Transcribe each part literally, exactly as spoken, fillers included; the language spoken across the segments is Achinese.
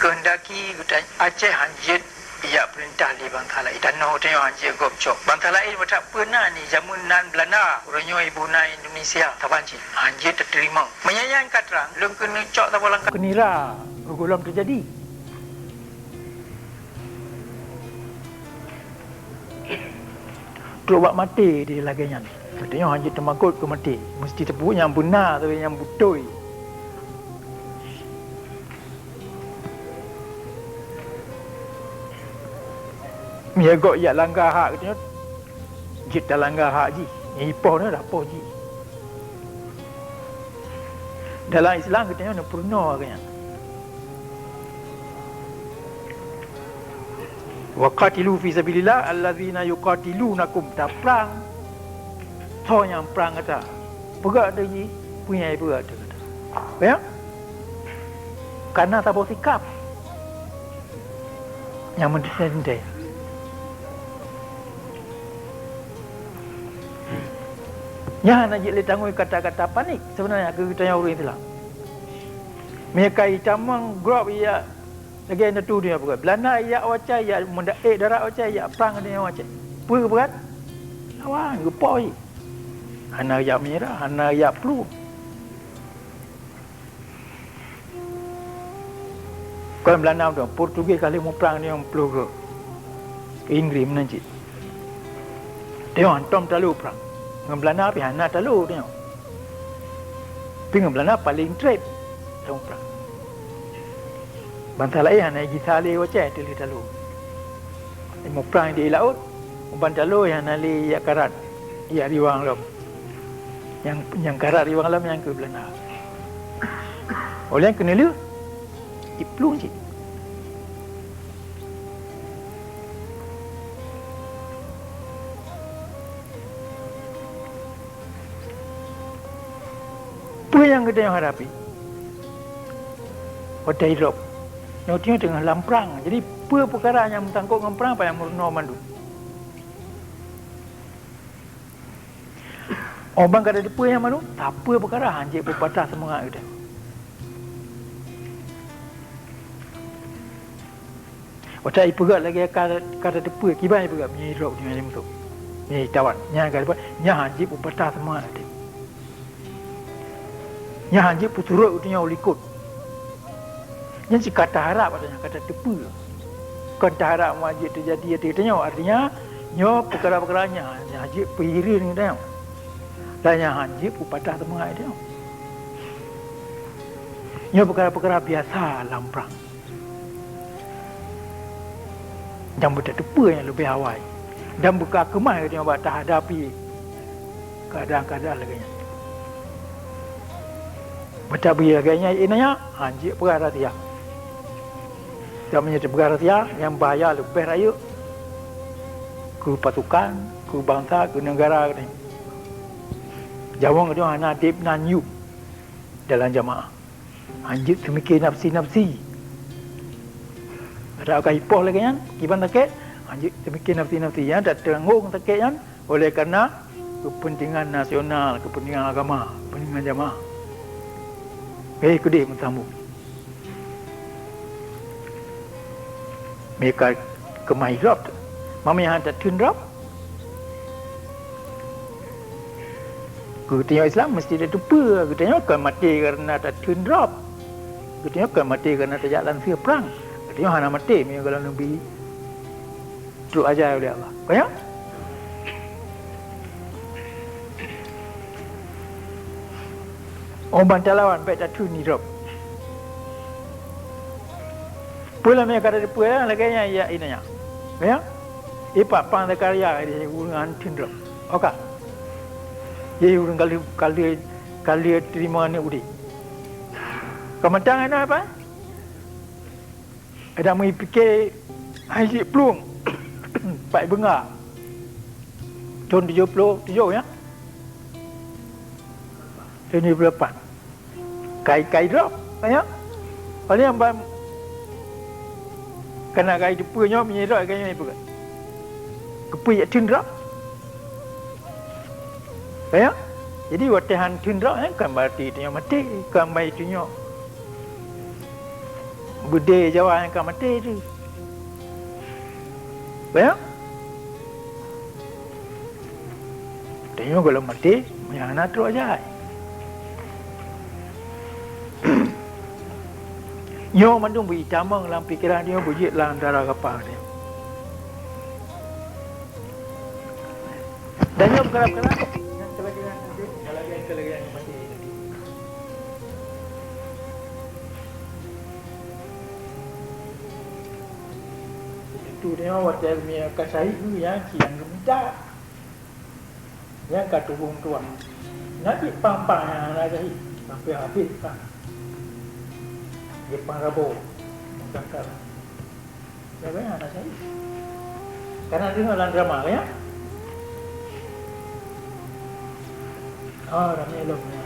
Geuheundaki geutanyoe Aceh hanjeuet ijak peurintah lé bansa laén. Tanoh geutanyoe hanjeuet gob cok. Bansa laén watèe peue na ni jameun nan Beulanda, uroe nyoe ibu na Indonesia, saban cit hanjeuet tateurimong. Meunyoe nyan ka trang, lôn keuneuk cok saboh langkah. Keunira gohlom teujadi. Trok bak maté di lagèe nyan. Geutanyoe hanjeuet teumakot keu maté. Meuseuti tapeubuet nyang beuna, tapi nyang beutôi. Meunyoe gob jak langga hak geutanyoe, jeuet talangga hak jih. Nyang jipoh nyoe dah poh jih. Dalam Islam geutanyoe neupeurunoe lagèe nyan. "Wa qatilu fi sabilillah allazina yuqatilunakum." Taprang soe nyang prang gata. Peugah ateueh jih, peue nyang jipeugah ateueh gata. Ya? Kana saboh sikap nyang meuteuntèe-teuntèe. Nyan hana jeuet lé tanggôi kata-kata panik seubeunarnya keu geutanyoe ureueng Islam. Meunyoe ka itamong grob ijak lagèe indatu donya peugah, Beulanda ijak u Aceh, ijak meudaék darat u Aceh, ijak prang donya u Aceh. Peue geupeugah? Lawan, geupoh jih. Hana ijak meunyeurah, hana ijak plueng. Kon Beulanda mantong, Portugis ka lheueh muprang nyoe ploh goe. Inggris meunan cit. Tanyoe hantom talo prang. Ngon Beulanda pih hana talo tanyoe. Pih ngon Beulanda paleng trép tanyoe muprang. Bansa laén hana gisa lé u Aceh teuh lheueh talo. Muprang di laôt, uban talo hana lé ijak karat, ijak riwang lom. Nyang, nyang karat riwang lom nyan keuh Beulanda. Óh lheueh keuneulheueh, jiplueng cit. Peue nyang geutanyoe hadapi watèe idrop? Nyoe tanyoe teungoh lam prang. Jadi, peue peukara nyang meusangkot ngon prang, payah meurunoe mandum. Óh ban ka tateupeue nyan mandum, sapeue peukara hanjeuet peupatah seumangat geutanyoe. Watèe ipeugah lagèe ka, ka tateupeue, kiban ipeugah, meunyoe idrop nyoe musoh. Meunyoe itawan, nyan ka dipeugah, nyan hanjeuet peupatah seumangat geutanyoe. Nyan hanjeuet peusurot geutanyoe u likot. Nyan cit ka taharab, artinya ka tateupeue. Kon taharab meuhan jeuet teujadi ateueh geutanyoe, artinya nyoe peukara-peukara nyan, nyan jeuet peuhireuen geutanyoe. Dan nyan hanjeuet peupatah seumangat geutanyoe. Nyoe peukara-peukara biasa lam prang. Dan beutateupeue nyang leubeh awai. Dan beuka keumah geutanyoe bak tahadapi keuadaan-keuadaan lagèe nyan. Beutabri lagèe nyan, inan nyan, hanjeuet peugah rahsia. Sabab meunyoe teupeugah rahsia, nyang bahaya leubeh rayeuk keu pasukan, keu bansa, keu neugara geutanyoe. Nyawöng geutanyoe hana ték nan yub dalam jamaah. Hanjeuet teumike nafsi-nafsi. Adak ka ipoh lagèe nyan, kiban sakét, hanjeuet teumike nafsi-nafsi nyan, dan teunanggong sakét nyan oleh karena keupeuntengan nasional, keupeuntengan agama, keupeuntengan jamaah. Eh, keudeh meusambông. Meuka keumah idrop, mamai han tatheun drop. Geutanyoe Islam meusti tateupeue, geutanyoe kon maté kareuna tatheun drop. Geutanyoe kon maté kareuna tajak lam seueh prang. Geutanyoe hana maté meunyoe gohlom neubi trok ajai ulèh Allah. Kon nyan? Óh ban talawan bèk tatheun idrop. Peue lam nyang ka tateupeue lagèe nyan, ya, inan nyan. Ya? Ipak pang Zakaria di ureueng han theun droe. Oka. Di ureueng ka lheueh, ka lheueh, ka lheueh teurimong aneuk udeb. Ka mantong aneuk apa? Ada meupike hai jiplueng. Pat beunga. Thon tujoh ploh tujoh, ya. Thon tujoh ploh lapan. Kai-kai droe, ya. Paléng ban kana kai teupeue nyoe, meunyoe droe kai nyoe ipeugah. Keupeue jak theun droe? Ya. Jadi watèe han theun droe, eh, kan berarti tanyoe maté, kan bai tanyoe Udée Jawa nyang ka maté tu. Bayang? Tanyoe gohlom maté, nyang hana trok jai. Nyoe mandum beuitamong lam pikeran tanyoe, beujeuet lam dara gapa tanyoe. Dan nyoe beukarab-karab, nyang keulagèe nyang maté, keulagèe, keulagèe nyang maté. Itu dia watèe meunyoe ka syahid tu, ya, si nyang geumita. Nyang ka tubông tuan. Na cit pang-pang nyang hana syahid, sampai habéh pang. Dia pang rabo. Mengkangkar. Siapa yang hana syahid? Karena dengar dalam drama, ya? Oh, ramai lom, ya.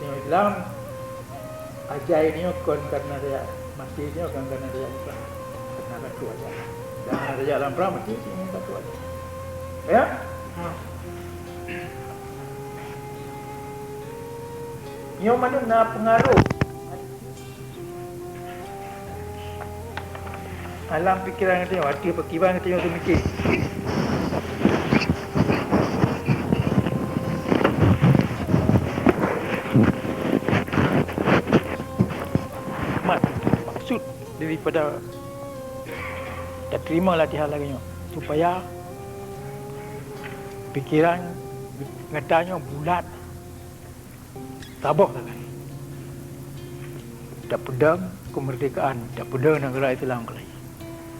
Tengok Islam, ajai nyoe kon karena dia mati nyoe kon karena dia Islam. Karena takut aja. Dan ada jalan perang mati sini takut aja. Ya? Nyoe mandum na pengaruh. Alam pikiran geutanyoe, ateueh pakriban geutanyoe teumikir. Mat, maksud daripada tateurimong latihan lagèe nyoe, supaya pikiran geutanyoe bulat. Saboh sagai. Tapeudong keumeurdekaan, tapeudong neugara Islam keulai.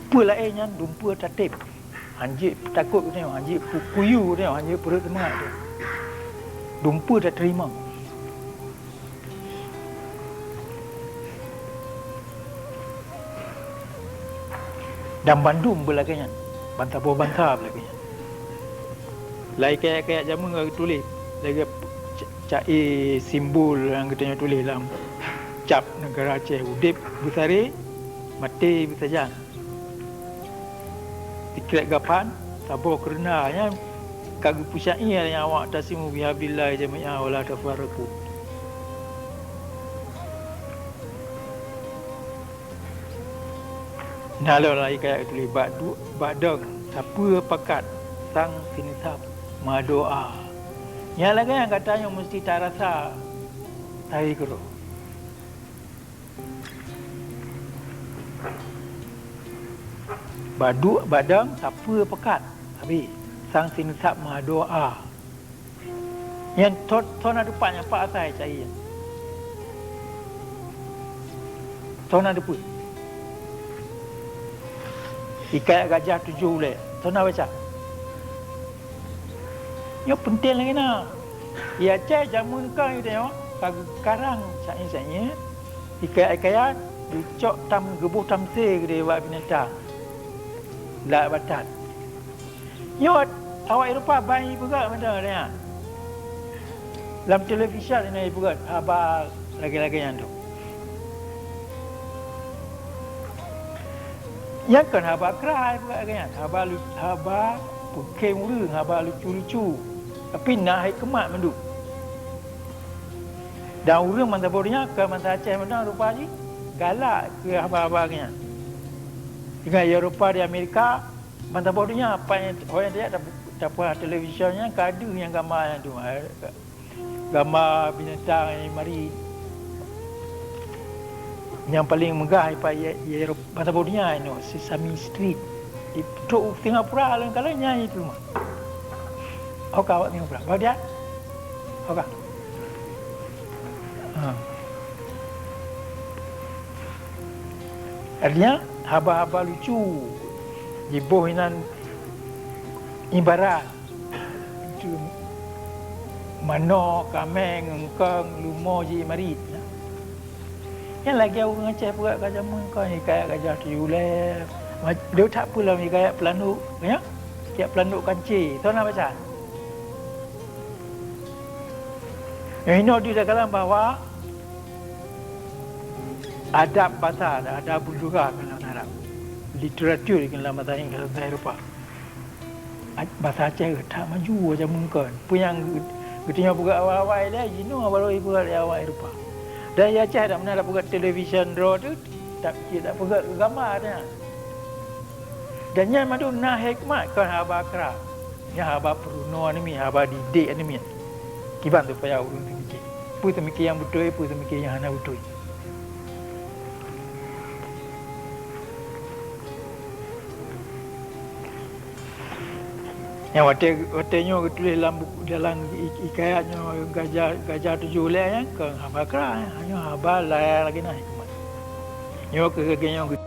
Peue laén nyan dumpeue tatém. Hanjeuet peutakot geutanyoe, hanjeuet peukuyu geutanyoe, hanjeuet peureuet seumangat geutanyoe. Dumpeue tateurimong. Dan bandum beulagèe nyan, bansaboh bansa beulagèe nyan. Lam kayat-kayat jameun ka geutuléh lagèe ca-, ca-, eh, simbol nyang geutanyoe tuléh lam cap neugara Aceh, udép beusaré, maté beusajan. Sikrek gapan, saboh keureuna nyan ka geupeusyai lé awak, "Tasimu bihablillahi jami'a wa la tafarraqu." Na lom lam hikayat geutuléh, "Bak du-, bak dong sapeue pakat, sang sinisab meudoa." Nyan lagèe nyang gata nyoe meusti tarasa tari keudroe. Bak du-, bak dong sapeue pakat, sabe, sang sinisab meudoa. Nyan thon, thon na teupat nyan, pat asai cahya nyan. Thon na teupeue. Hikayat gajah tujoh ulèe. Thon na baca. Nyoe peunteng lagèe na. Di Aceh jameun keu geutanyoe ka geukarang syair-syair, hikayat-hikayat, geucok tam, geuboh tamsil keudéh bak binatang. Lat batat. Nyoe awak Eropa ban jipeugah mantong nyan. Lam televisyen na jipeugah haba lagèe-lagèe nyan tu. Nyan kon haba kra jipeugah lagèe nyan, haba lu-, haba peukhém ureueng, haba lucu-lucu. Tapi na hikmat mandum. Dan ureueng bansa Borneo keu bansa Aceh mantong rupa jih galak keu haba-haba nyan. Deungon Eropa di Amerika, bansa Borneo, apa nyang, ho nyang tajak tap-, tapeugah televisyen nyan ka deuh nyang gama nyan tu. Gama binatang nyang marit. Nyang paleng meugah ipat ye, ye, bansa Borneo nyoe, Sesame Street. Di trok Singapura lôn kalon nyan itu mah. Ho ka awak Singapura. Baru dia? Ho ka? Ha. Artinya, haba-haba lucu jiboh inan ibarat Itu manok, kaméng, eungkong, leumo jih marit. Nyan lagèe ureueng Aceh peugah ka jameun kon, hikayat gajah tujoh ulèe. Ma-, deuh that peue lom hikayat peulandok, ya? Hikayat peulandok kancil. Soe na baca? Nyang inoe deuh takalon bahwa adab basa, adabul lughah keu lam Arab. Literatur keu lam bahasa Inggris, bahasa Eropa. Basa Aceh that maju jameun kon. Peue nyang geutanyoe peugah awai-awai lé, jinoe baru jipeugah lé awai rupa. Dan ya cah dak meunan dak peugah television droe tu, tak cit dak peugah gambar dah. Dan nyan mandum na hikmat, kon haba kra. Nyan haba peurunoe aneuk miet, haba didik aneuk miet. Kiban supaya ureuëng teumikir. Peue teumikir nyang beutôi, peue teumikir nyang hana beutôi. Nyang watée, watée nyoe geutuléh lam buku, dalam i-, hikayat nyoe, Gajah, Gajah Tujoh Ulée nyan, kon haba kra, nyoe haba lagée na hikmat. Nyoe keuh lagée nyoe